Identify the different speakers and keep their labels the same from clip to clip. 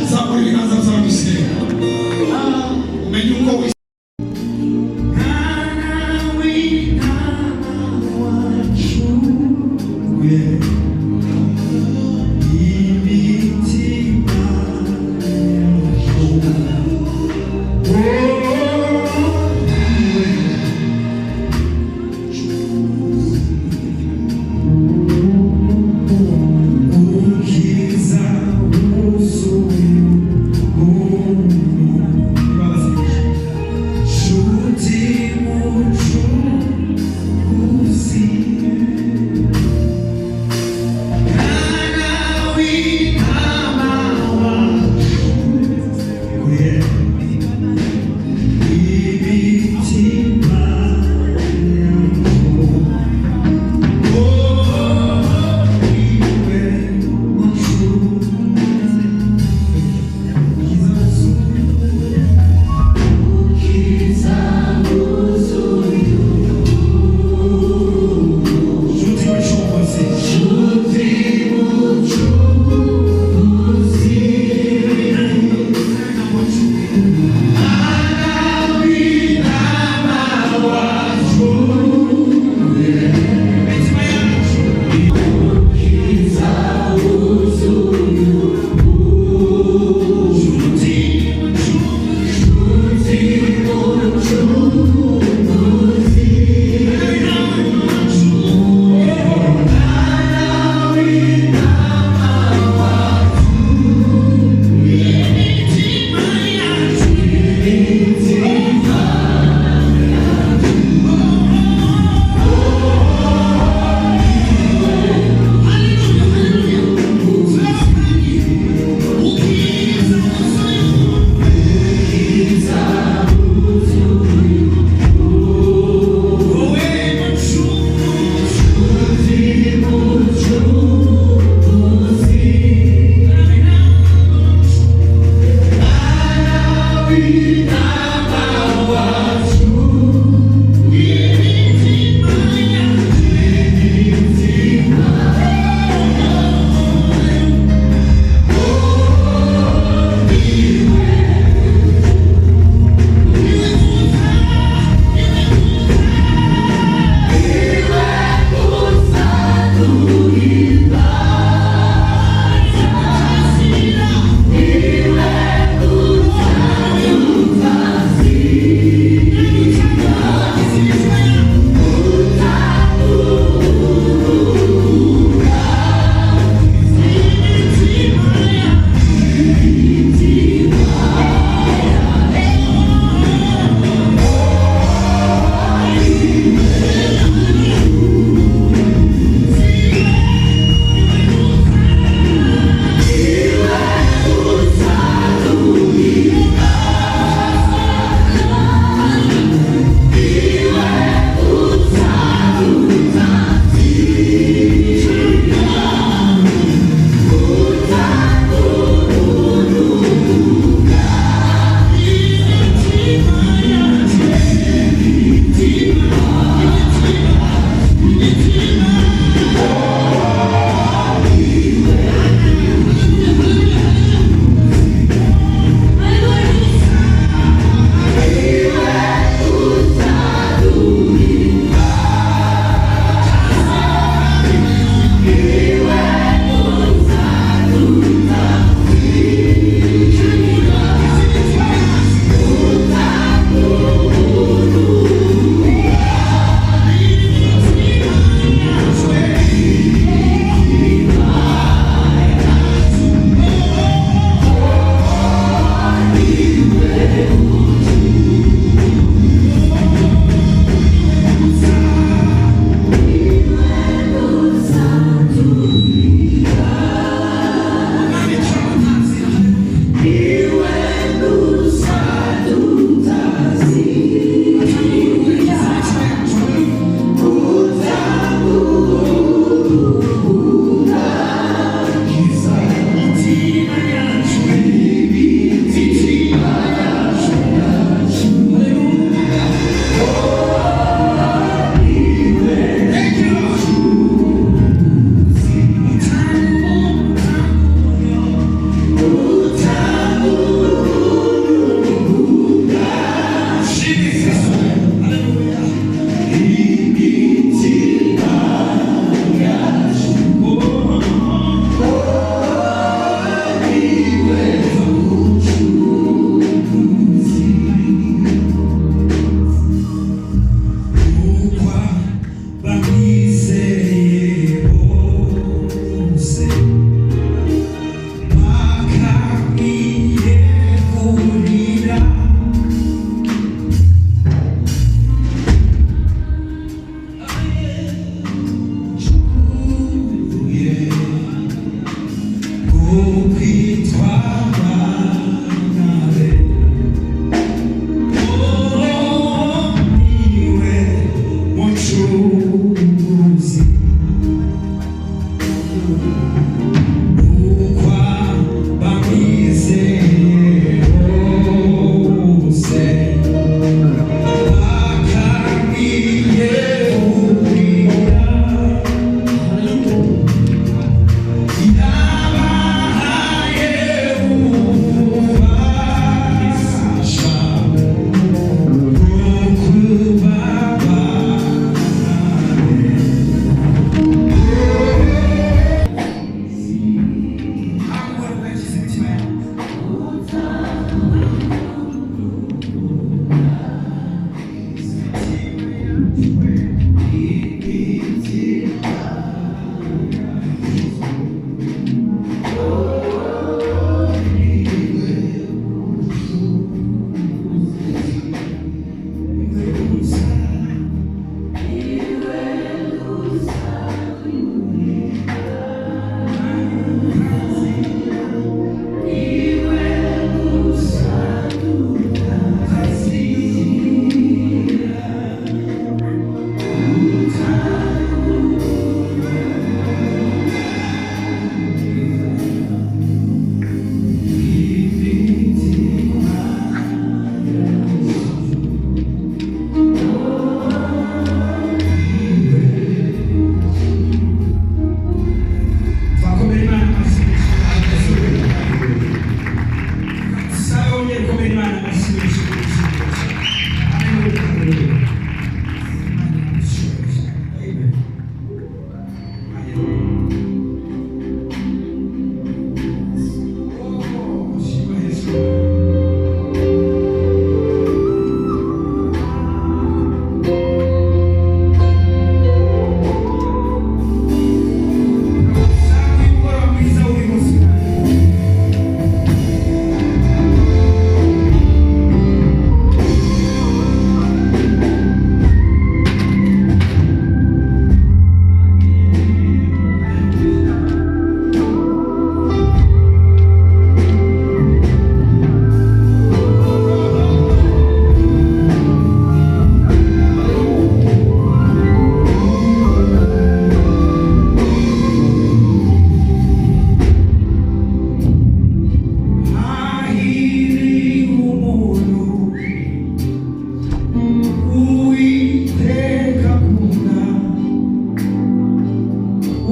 Speaker 1: Zamura ibiganza byawe dusenga. Umenye uko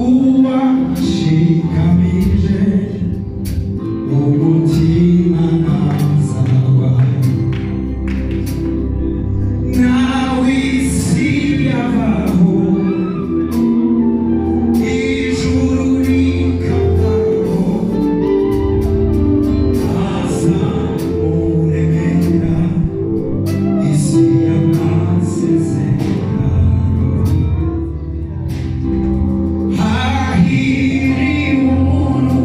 Speaker 1: Uwashikamije umutima ntazagwa, nawe isi yabaho, ijuru rikabaho, azamuremera isi y'amasezerano. Hahiriwe umuntu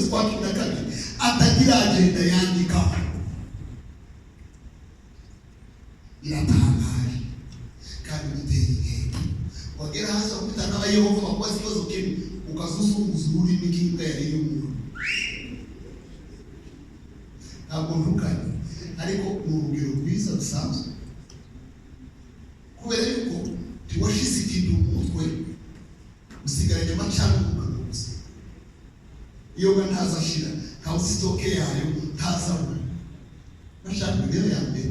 Speaker 2: z'ukwezi kwa 12 atagira agenda yandikaho. Biratangaje kandi biteye inkeke. Wagera hasi wakubita n'abayehova bakubaza ikibazo kimwe ukazuzunguza ururimi nk'imbwa yariye umuntu. Ntabwo ntukanye, ariko ni urugero rwiza rusanzwe, kubera yuko ntiwashize ikintu mu mutwe, usigaranye amacandwe mu kanwa gusa. Iyo nga ntazashira, ntawe uzi stock yayo, ntazabura. Amacandwe niyo ya mbere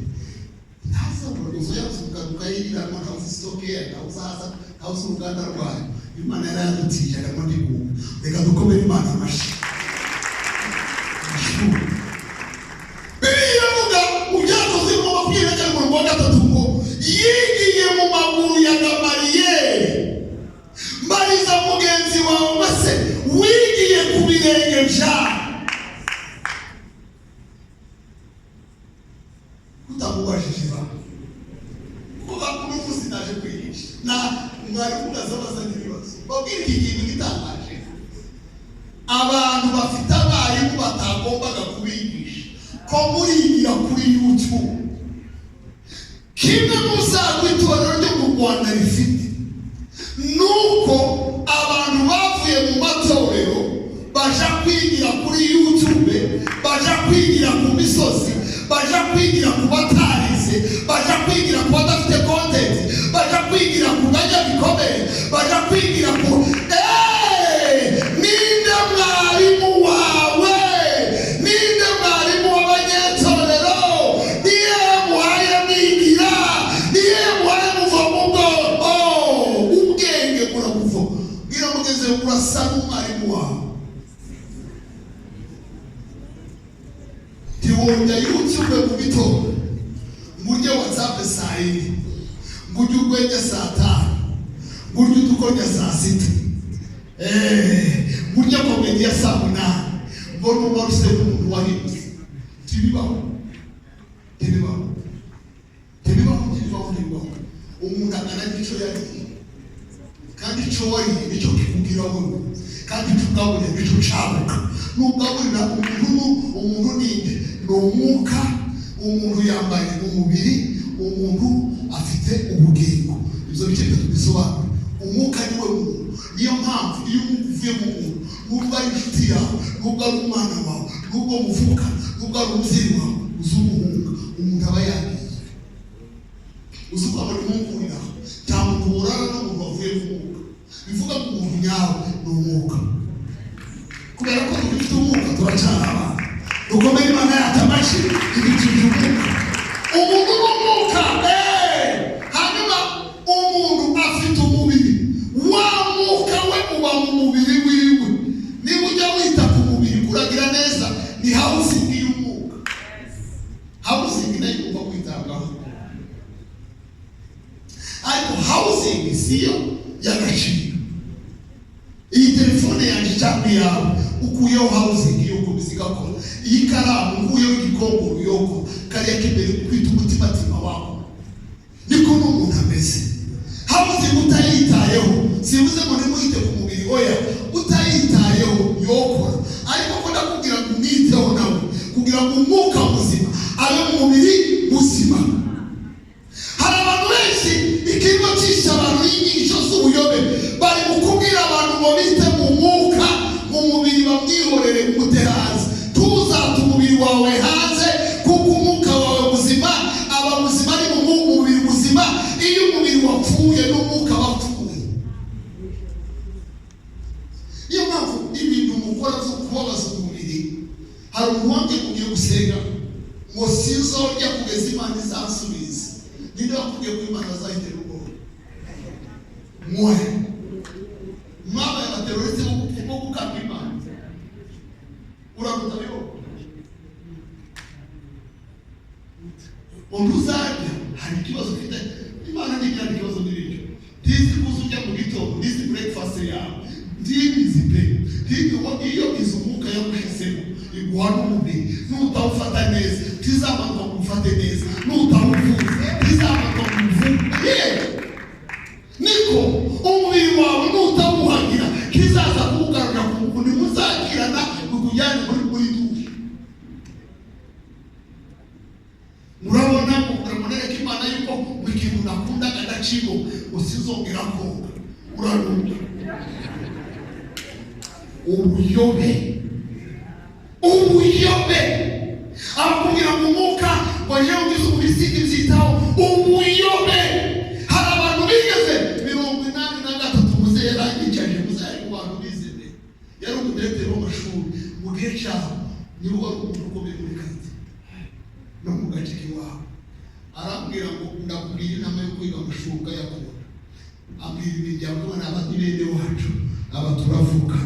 Speaker 2: ntazabura, uzoyavuga ukayiriranwa, ntawe uzi stock yayo, ntawe uzaza, ntawe uzi uruganda rwayo. Imana yarayadutije arimo ndiguha. Reka dukomere Imana amashyi. Bibiliya iravuga mu Byakozwe mu 24 umurongo wa 3 ngo yigiye mu maguru ya Gamariyeri. Mbariza mugenzi wawe mbese wigiye ku birenge byawe. Utamubajije ba kuko uno munsi naje kwigisha na mwarimu azabaza ibibazo babwira iki kintu gitangaje. Abantu bafite abarimu batagombaga kubigisha ko murigira kuri YouTube. Kimwe mu byago itorero ryo mu Rwanda rifite nuko abantu bavuye mu matorero baja kwigira kuri YouTube, baja kwigira ku misozi, baja kwigira ku batarize, baja kwigira ku badafite content, baja kwigira ku banyabikomere, baja kwigira ku ninde mwarimu wawe? Ninde mwarimu w'abanyetorero? Niye muhaye mwigira? Niye muhaye muva mu bwonko? Ubwenge burabuva. Bwira mugenzi wawe urasa n'umwarimu wawe. Ntiwongera YouTube mu gitondo, ngo urye WhatsApp saa 4, ngo urye urwenya saa 5, ngo urye udukorya saa 6, ngo urye komediya saa 8, ngo numva ruse n'umuntu wahindutse. Ntibibaho, ntibibaho, ntibibaho, ntibibaho, ntibibaho. Umuntu angana n'icyo yariye, kandi icyo wariye nicyo kikugira wowe, kandi icyo ugaburira nicyo ucabuka. Nugaburira umuntu, umuntu ninde? Ni umwuka. Umuntu yambaye umubiri, umuntu afite ubugingo. Ibyo bice bitatu bisobanura umwuka ni we muntu. Niyo mpamvu iyo umwuka uvuye mu muntu, nubwo ari inshuti yawe, nubwo ari umwana wawe, nubwo muvuka, nubwo ari umubyeyi wawe, uzi umuhunga, umuntu aba yagiye. Uzi ko abona umwuka uri aho, nta muntu urara n'umuntu wavuye mu mwuka. Bivuga ngo umuntu nyawe ni umwuka. Kubera ko dufite umwuka turacyari abana. Dukomere Imana yacu amashyi, idutije umwuka. Umuntu ni umwuka. Hanyuma umuntu afite umubiri, wa mwuka we uba mu mubiri wiwe. Niba ujya wita ku mubiri kuragira neza, ni housing y'umwuka. Housing nayo igomba kwitabwaho, ariko housing siyo y'agaciro. Iyi telefone yanjye cyangwa iyawe ukuyeho housing yuko bizigakora, iyi karamu ukuyeho igikongoro yoko kariya k'imbere kwita umutimatima wawe, niko n'umuntu ameze. Housing utayitayeho, sibuze ngo ntimuhite ku mubiri, oya, utayitayeho yokora. Ariko ko ndakubwira ngo umwiteho nawe kugira ngo umwuka muzima abe mu mubiri muzima. Hari abantu benshi ikigo cyisha abantu n'inyigisho z'ubuyobe, bari mu kubwira abantu ngo bite mu mwuka, mu mubiri bamwihorere umute hanze. Tuzata umubiri wawe hanze, kuko umwuka wawe muzima aba muzima ari mu mubiri muzima. Iyo umubiri wapfuye n'umwuka wapfuye. Niyo mpamvu ibintu mukora byo kubabaza umubiri, hari umuntu wambwiye ngo ugiye gusenga ngo sinzorya kugeza Imana izansubiza. Ninde wakubwiye ko Imana azahitera ubwoba? Mwe mwabaye abateroriste bo gukanga Imana. Uraruta yo umuntu uzarya hari ikibazo ufite. Imana ntigira ikibazo n'ibiryo. Ntizi kuza urya mu gitondo, ntizi breakfast yawe, ntibizi pe. Iyo izo umwuka yagushyizemo iguha n'umubiri, nutawufata neza ntizamanuka ngo ufate neza, nutawuvuza ntizamanuka ngo uvuge. Niko umubiri wawe nutawuhagira ntizaza kuwugarura ku muntu, muzakirana. Bakujyane muri douche. Murabona, murabona Imana yuko buri kintu nakundaga ndaciro usizongera koga uranuka. Ubuyobe, ubuyobe. Abakubwira mu mwuka waje ugize umubiri byitaho, ubuyobe. Hari abantu bigeze 83, muzehe yarangicaje, muzehe ari mu bantu bize, yari umudirecteur w'amashuri mu gihe cyabo, niwe wari umuntu ukomeye muri karitsiye no mu gace k'iwabo. Arambwira ngo ndakubwira inama yo kwiga amashuri ukayakunda. Ambwira imiryango, aba ni bene wacu, aba turavuka,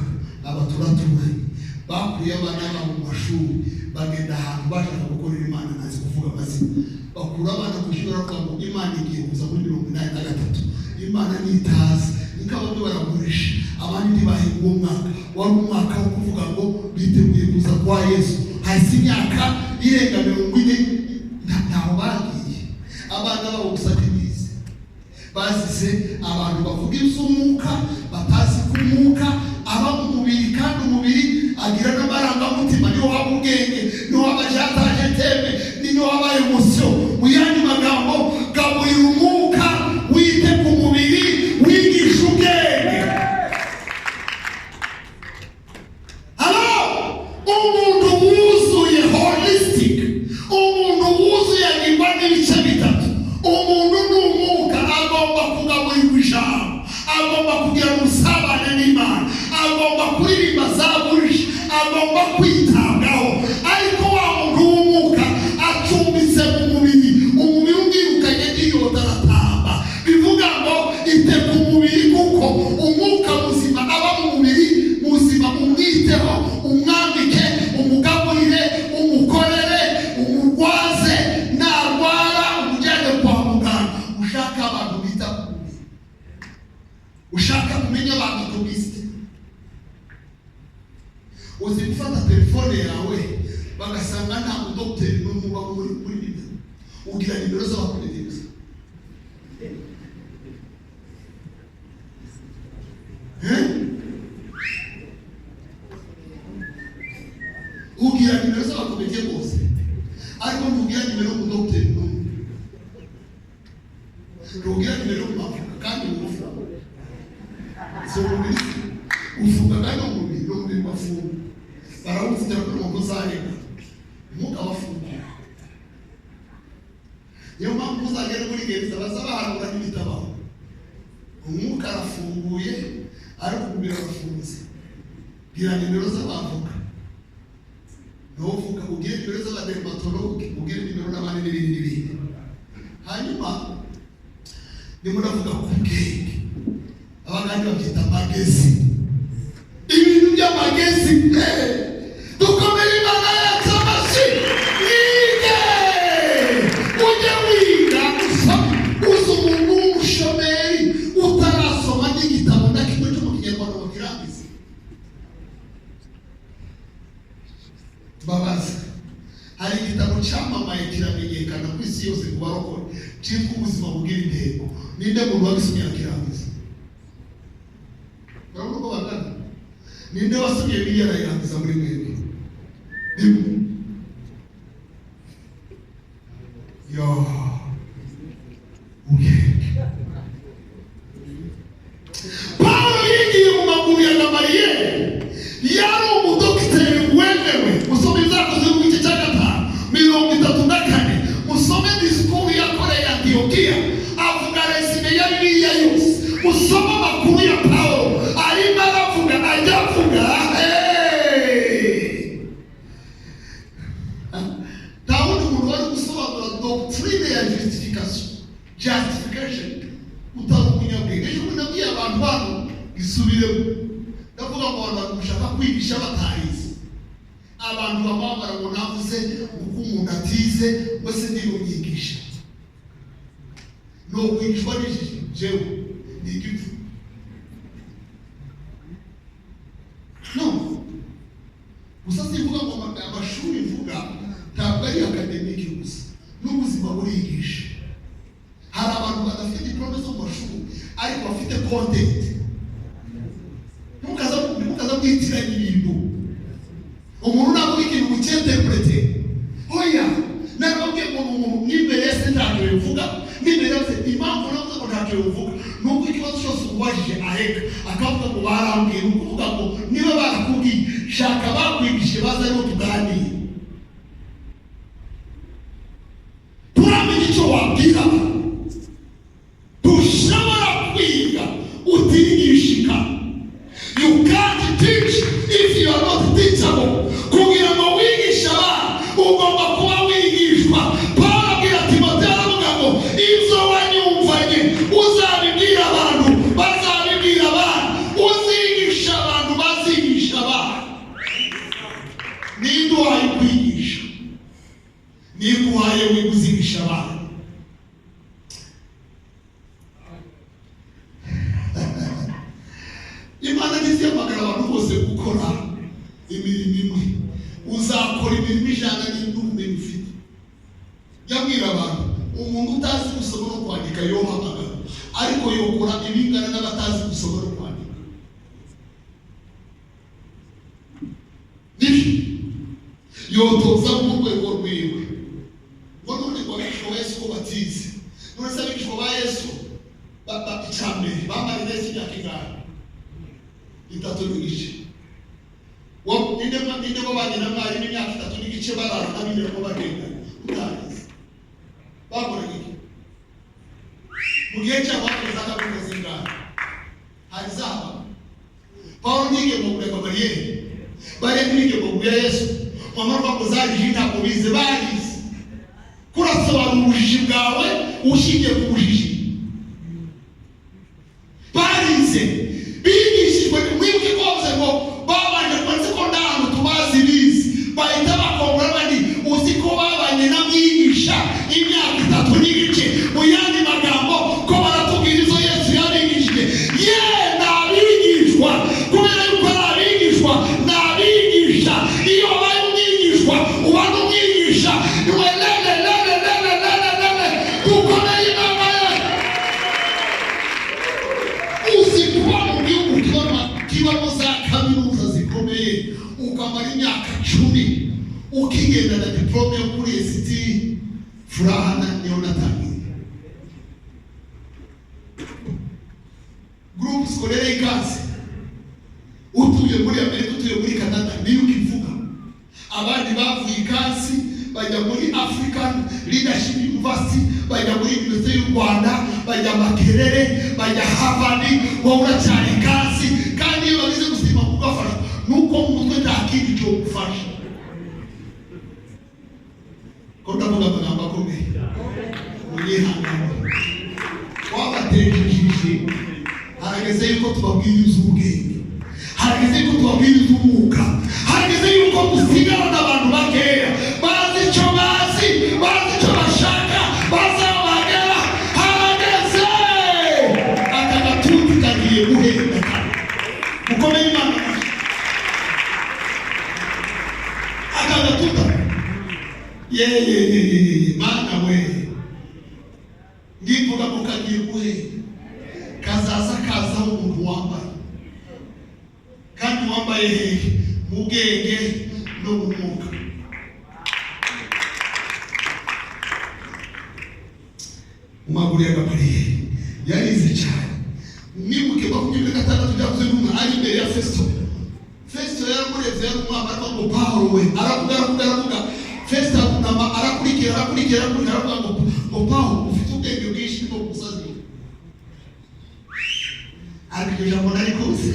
Speaker 2: aba turaturanye, bakuye abana babo mu mashuri, bagenda ahantu bashaka gukorera Imana, ntazi kuvuga amazina, bakura abana ku ishuri, baravuga ngo Imana igiye kuza muri 83, Imana nitazi niko bamwe baragurisha, abandi ntibahinga. Uwo mwaka wari umwaka wo kuvuga ngo biteguye kuza kwa Yesu. Hahise imyaka irenga 40, ntaho bagiye. Abana babo gusa ntibize, bazize abantu bavuga iby'umwuka batazi ko umwuka aba mu mubiri, kandi umubiri agira n'amarangamutima, niho haba ubwenge, niho haba jataje teme, niho haba émotion. Mu yandi magambo, gaburira umwuka, wite ku mubiri, wigisha ubwenge. Halo, umuntu wuzuye, holistic, umuntu wuzuye agirwa n'ibice bitatu. Umuntu ni umwuka, agomba kugaburirwa ijambo, agomba kugira ubusabane n'Imana, agomba kuririmba zaburi, agomba kwitabwaho. Ariko wa muntu w'umwuka acumbitse mu mubiri, umubiri umwirukanye ntiyota, aratamba. Bivuga ngo ite ku mubiri, kuko umwuka muzima aba mu mubiri muzima. Umwiteho, umwambike, umugaburire, umukorere, umurwaze narwara, umujyane kwa muganga. Ushaka abantu bita ku mubiri, ushaka kumenya abantu tubiste. Uzi gufata telefone yawe bagasanga nta mudogiteri n'umwe uba muri nimero, ugira nimero z'abakomedi gusa. Eh? Ugira nimero z'abakomediye bose, ariko ntugira nimero y'umudogiteri n'umwe, ntugira nimero y'umwavoka, kandi ugufa si umubiri ufunga, kandi umubiri ni umubiri bafunga, barawufitira kuri umuntu uzarenga umwuka bafunga. Niyo mpamvu uzagera muri gereza baza bahanura n'ibitabaho. Umwuka arafunguye, ariko umubiri arafunze. Gira nimero z'abavoka ntuvuga, ugire nimero z'abadermatologue, ugire nimero n'abandi n'ibindi n'ibindi. Hanyuma ndimo ndavuga ku bwenge, abagande babyita magezi, ibintu by'amagezi. Dukomere Imana yacu amashyi. Mwige, ujye wiga, usome. Uzi umuntu w'umushomeri utarasoma n'igitabo na kimwe cyo mu Kinyarwanda ngo kirangize? Mbabaza, hari igitabo cyamamaye kiramenyekana ku isi yose ku barokore cyitwa Ubuzima Bugira Intego. Ninde muntu wagisomye arakirangiza? Urabona uko bangana. Ninde wasomye Bibiliya arayirangiza muri mwebwe? Rimwe yo ubwenge. Pawulo yigiye mu maguru ya Gamariyeri, yari umudogiteri wemewe. Musome Ibyakozwe mu gice cya 5 34, musome disikuru yakoreye Antiyokiya, avuga résumé ya Bibiliya yose. Musome amakuru ya Pawulo, arimo aravuga, ajya avuga. Hey! Nta wundi muntu wari gusobanura doctrine ya justification utari umunyabwenge. Ejo bundi nabwiye abantu hano, gisubiremo, ndavuga ngo abantu mushaka kwigisha batarize, abantu bamamara ngo navuze uko umuntu atize ngo se ndirumyigisha, ni ukwigishwa n'ijiji. Jewe ni igipfu no gusa. Simvuga ngo amashuri mvuga ntabwo ari académique gusa, n'ubuzima burigisha. Hari abantu badafite diplôme zo mu mashuri ariko bafite content. Ntimukaza mwitiranya ibintu. Umuntu navuga ikintu mucyinterprete. Oya, narababwiye ngo umuntu n'imbere ya se ntacyo bivuga, n'imbere ya se impamvu navuze ngo ntacyo bivuga ni uko ikibazo cyose umubajije aheka akavuga ngo barambwiye. Ni ukuvuga ngo niba barakubwiye, shaka bakwigishije baze aribo tuganire, turamenya icyo wabwira abantu. Dushobora kwiga utigishika. You can't teach if you are not teachable. Kugira ngo wigishe abana ugomba kuba wigishwa. Pawulo abwira Timoteyo, aravuga ngo ibyo wanyumvanye uzabibwira abantu, bazabibwira abana, uzigisha abantu, bazigisha abana. Ninde uhaye kwigisha? Ninde uhaye wiga uzigisha abana? Imana ntizihamagara abantu bose gukora imirimo imwe. Uzakora imirimo ijana n'ubumenyi ufite. Yabwira abantu, umuntu utazi gusoma no kwandika yohamagara, ariko yokora ibingana n'abatazi gusoma no kwandika. Nibyo yotoza mu rwego rwiwe. Ngo none ngo abigishwa ba Yesu ko batize? None se abigishwa ba Yesu icya mbere bamara Yesu imyaka ingahe? 3.5. Ninde wabanye na mwarimu imyaka 3.5 barara birirwa bagenda utarize? Bakoraga iki mu gihe cyabo? Hakoze za kaminuza zingahe? Hari zaba Pawulo ntiyige mu kureka bariyeri, bariya ntibige mu ya Yesu. Mama rwabo zarije, ntabwo bize, barize. Kurasobanura ubujiji bwawe ushingiye ku bujiji. Barize, bigishijwe. Mwibuke ko bavuze ngo babanje kubanza ko nta hantu tubazi bize, bahita bakongora bandi. Uzi ko babanye na mwigisha imyaka 3.5? Mu yandi magambo, ko baratubwira izo Yesu yabigishije. Ye ni abigishwa, kubera yuko ari abigishwa ni abigisha. Iyo wabaye umwigishwa uba n'umwigisha. Iwe lele lele lele lele lele, dukomeye Imana ye. Uzi kuba mu gihugu kibamo za kaminuza zikomeye, ukamara imyaka 10 ukigenda na diplôme yo kuri ECT Furaha? Niyo natangiye groupe scolaire ikaze. Utuye muri Amerika, utuye muri Canada, niyo ukivuga. Abandi bavuye Ikasi bajya muri African Leadership University, bajya muri University y'u Rwanda, bajya Makerere, bajya Harvard. Wowe uracyari Ikasi. Kandi iyo bagize gusima kugafasha, nuko mu mutwe nta kindi cyo gufasha. Ko ndavuga amagambo akomeye, munyihangane. Wabateje injiji. Harageze yuko tubabwiriza ubwenge, harageze yuko tubabwiriza umwuka, harageze yuko dusigarana abantu bakeya bazi icyo bazi, bazi icyo bashaka, bazi aho bagera. Harageze, aka gatuti kagiye guhenda. Mukomeye Imana amashyi. Aka gatuta, ye ye ye ye ye, Mana we, ngivuga ngo kagiye guhenda. Kazaza kazaho umuntu wambaye, kandi wambaye hehe? Mu bwenge no mu mwuka. Mu maguru ya Gamariyeri yarize cyane. Mwibuke 26 byavuze n'umwe ari imbere ya Fesito. Fesito yaramurebye, yari umwami, aravuga ngo Pawulo we, aravuga, aravuga, aravuga. Fesito arunama, arakurikira, arakurikira, arakurikira, aravuga ngo Pawulo, ufite ubwenge bwinshi bwo gusazi. Ariko iryo jambo nari kuzi.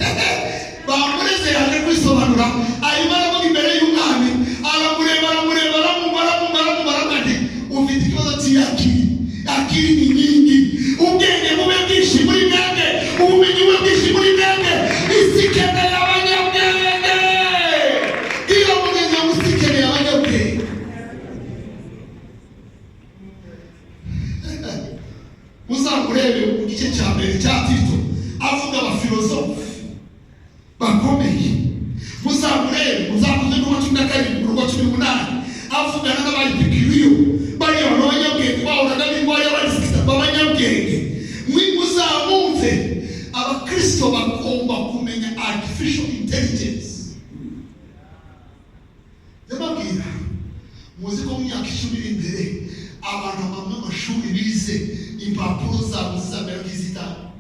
Speaker 2: Bamureze, yaje kwisobanura, arimo aravuga imbere y'umwami, aramureba, aramureba, aramumva, aramumva, aramumva, aravuga ati ufite ikibazo cy'iyakiri, akiri ni nyingi. Ubwenge bube bwinshi muri mwebwe, ubumenyi bube bwinshi muri mwebwe. Isi ikeneye abanyabwenge. Bwira mugenzi wawe, isi ikeneye abanyabwenge. Uzamurebe mu gice cya mbere cya Tito, avuga abafilozofe bakomeye. Muzamurebe, muzakuze n'uwa 17 umurongo wa 18, avugana n'abayipikiriyo, bariya bantu b'abanyabwenge bahoraga b'indwara y'abarisita b'abanyabwenge. Mwe muzamwumve, abakristo bagomba kumenya artificial intelligence. Muzi ko mu myaka 10 iri imbere abantu bamwe amashuri bize impapuro zabo zizamera nk'izitanu.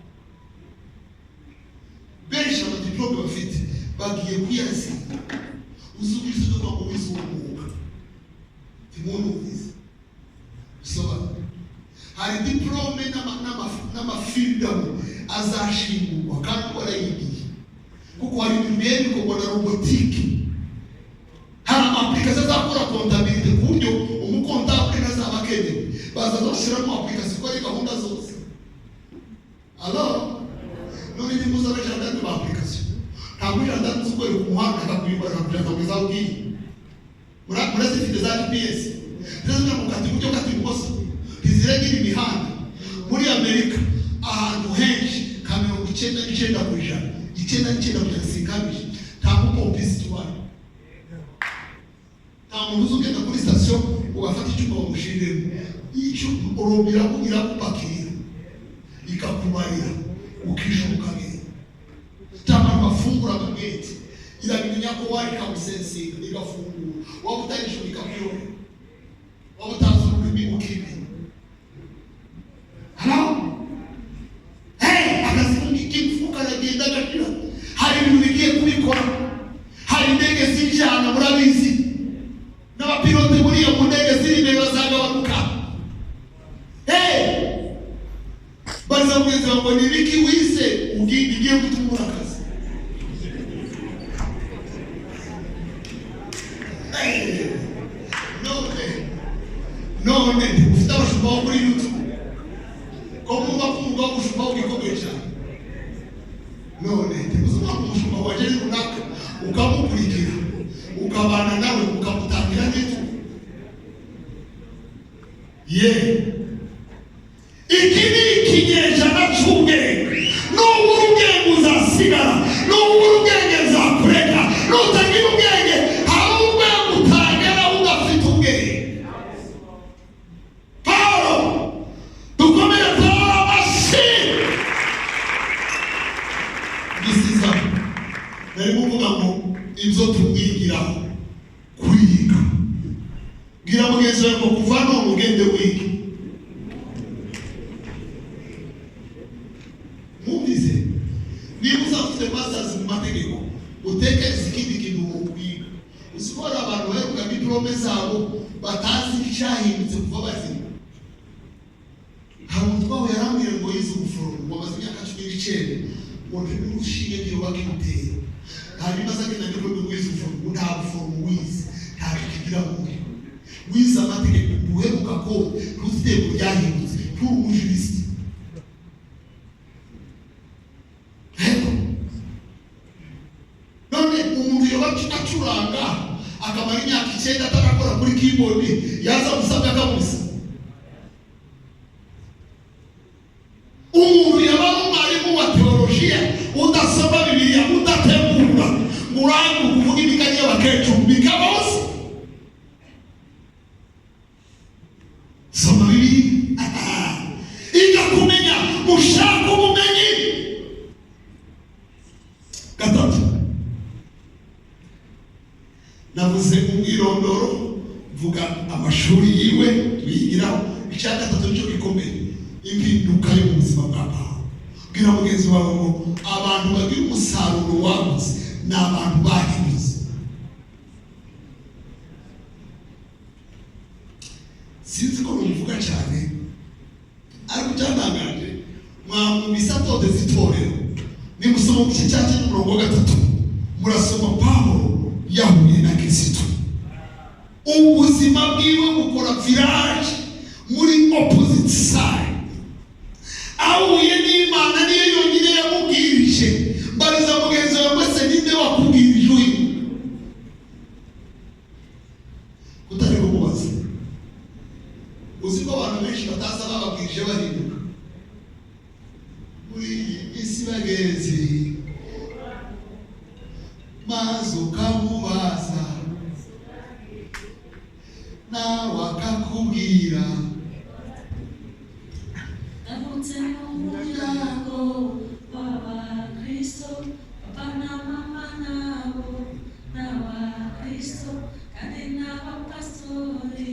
Speaker 2: Benshi amadiplome bafite bagiye kuyazinga. Uzi ubwiza ngo wize uwo mwuga ntimunumvise bisobanura hari diplome n'amafiridamu azashingurwa kandi warayigiye, kuko hari ibintu bigiye bikorwa na robotique. Hari ama application azakora comptabilité ku buryo umu comptable ntazaba akenewe, bazaza bashyiramo application ikora gahunda zose. Alors none niba uza abajandarume ba application, ntabwo ujandarume uzi ukwereka umuhanda akakuyobora akakujyana akakugeza aho ugiye. Murazifite za GPS zizwi ngo kata iburyo, kata ibumoso, ntiziregera imihanda. Muri Amerika ahantu henshi ka 99%, 99% sinkabije, nta mupompisi tubayo. Nta muntu uzi ugenda kuri sitasiyo ngo bafate icyuma bamushiriremo robot. Irakupakirira, ikakubarira, ukishyura, ukagenda. Cyangwa abantu bafungura amageti, irabimenya ko wari ikagusensinga igafungura, waba utayishyura ikakuyobera, waba utazi ururimi ukimenya. Halo, hey, akazi k'igifu karagenda gashira. Hari ibintu bigiye kubikora, hari indege zinjana, murabizi, n'abapilote muri iyo mu ndege ziri imbere bazagabanuka. Hey, bariza mugenzi wawe ngo ni ibiki wize bigiye gutuma ubura akazi? Hey, none ufite abashumba bo kuri YouTube, ko mwumva ko umwuga w'ubushumba ugikomeye cyane? None ntibuze umwaka umushumba waje runaka, ukamukurikira, ukabana nawe, ukamutangira n'icyo ye. Iki ni ikinyejana cy'ubwenge. Nubura ubwenge uzasigara, nubura ubwenge nzakureka. Nutagira ubwenge, hari urwego utagera udafite ubwenge. Pawulo, dukomere Pawulo amashyi. Gisiza nari kuvuga ngo ibyo tumwigiraho kwiga. Bwira mugenzi wawe ngo kuva none ugende wige. Mwumvise? Niba uzaba ufite masters mu mategeko, utekereze ikindi kintu wokwiga. Uzi ko hari abantu baheruka diplome zabo batazi icyahindutse kuva bazima. Hari umutwawe yarambwiye ngo yize ubuforomo, ngo amaze imyaka 19, ngo n'urushinge ntirubakimutera. Hanyuma aza agenda diplome ngo yize ubuforomo, ngo nta buforomo wize, ntabwo kigira muri wize amategeko, ntuheruka ko ntuzi itegeko ryahindutse, nturi umu juriste. Rero none umuntu yoba acuranga akamara imyaka 9 atarakora kuri keyboard, yaza gusabwa akabuza? Umuntu yaba ari umwarimu wa teolojiya udasoma Bibiliya, udategura ngo urange kuvuga imigani y'abakecuru, bikabaho se? Soma Bibiliya, iga kumenya, ushaka ubumenyi. Gatatu, navuze umwirondoro, mvuga amashuri yiwe tuyigiraho. Icya gatatu nicyo gikomeye, impinduka yo mu buzima bwa Pawulo. Bwira mugenzi wawe ngo abantu bagira umusaruro wagutse ni abantu bahindutse. Sinzi ko nubivuga cyane, ariko cyantangaje mwamwumvise atoteza itorero. Nimusoma mu gice cya 9 umurongo wa 3, murasoma Pawulo yahuye na Kristo, ubuzima bwiwe bukora virage muri opposite side. Ahuye n'Imana, niyo yonyine yamubwirije. Mbariza mugenzi wawe wese, ninde wakubwirije uyu kutari kumubaza? Uzi ko abantu benshi bataza bababwirije bahinduka muri iyi isi bagenzi, maze ukamubaza nawe akakubwira.
Speaker 3: Navutse mu muryango w'abakristo, papa na mama nabo n'abakristo kandi n'abapasitori.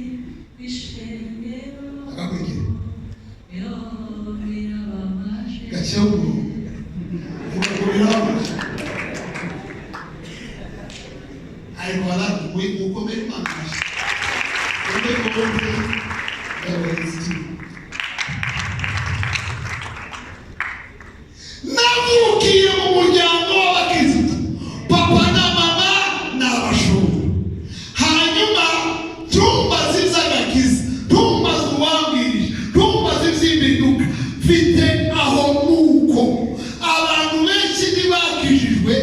Speaker 2: Vuga ngo birababaje. Ariko wala mukomere Imana amashyi. Urwego rwe rw'abayobozi. Navukiye mu muryango w'abakirisitu, papa na mama ni abashumba. Hanyuma tumbaze iby'agakiza, tumbaze uwambwirije, tumbaze iby'impinduka mfite aho. Nuko abantu benshi ntibakijijwe,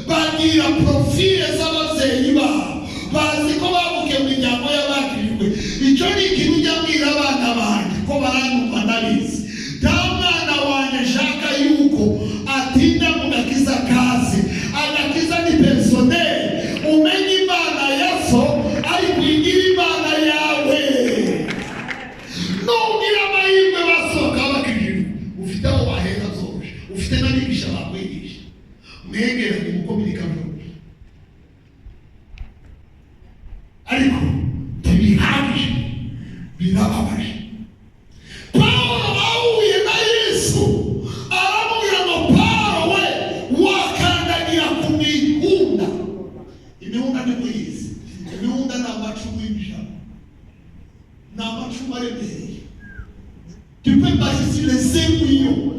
Speaker 2: bagira profile z'ababyeyi babo, bazi ko bavukiye mu miryango y'abakijijwe. Icyo ni ikintu ujya mbwira abana banjye ko baranyumva, ndabizi. Nta mwana wanjye nshaka yuko atinda mu gakiza kaze. Agakiza ni personnel. Umenye Imana ya so, ariko igira Imana yawe. Nugira amahirwe basohoka bakijijwe, ufite aho wahera byoroshye, ufite n'abigisha bakwigisha, mwegeranye mukominika byoroshye, ariko ntibihagije, birababaje. Pawulo ahuye na Yesu, aramubwira ngo: "Pawulo we, wakandagira ku mihunda." Imihunda ni muyizi? Imihunda ni amacumu y'ibijana, ni amacumu aremereye. Tu peux marcher sur les aiguillons.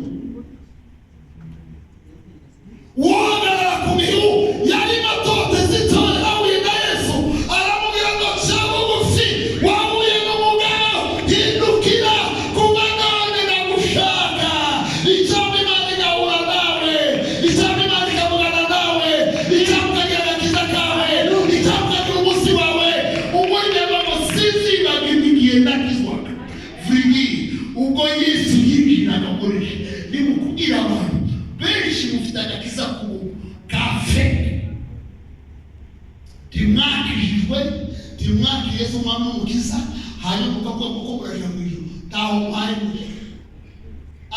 Speaker 2: Uhagarara ku mihu yarimo atoteza itorero. Ahuye na Yesu, aramubwira ngo: "Ca bugufi, wahuye n'umugabo, hindukira, kuba none ndagushaka." Icyampa Imana igahura nawe, icyampa Imana ikavugana nawe, icyampa ukagira agakiza kawe, icyampa ukagira umunsi wawe. Umuryango ngo sinzibagirwa igihe ndakizwaga vurigi, ubwo Yesu yinjiraga muri je. Ni mu kubwira abantu benshi, mufite agakiza ku ka fake. Ntimwakijijwe, ntimwakiriye Yesu umwami n'umukiza, hanyuma mukavuga kuko muraja mu ijuru. Ntaho mwari muri.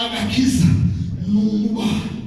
Speaker 2: Agakiza ni umubano.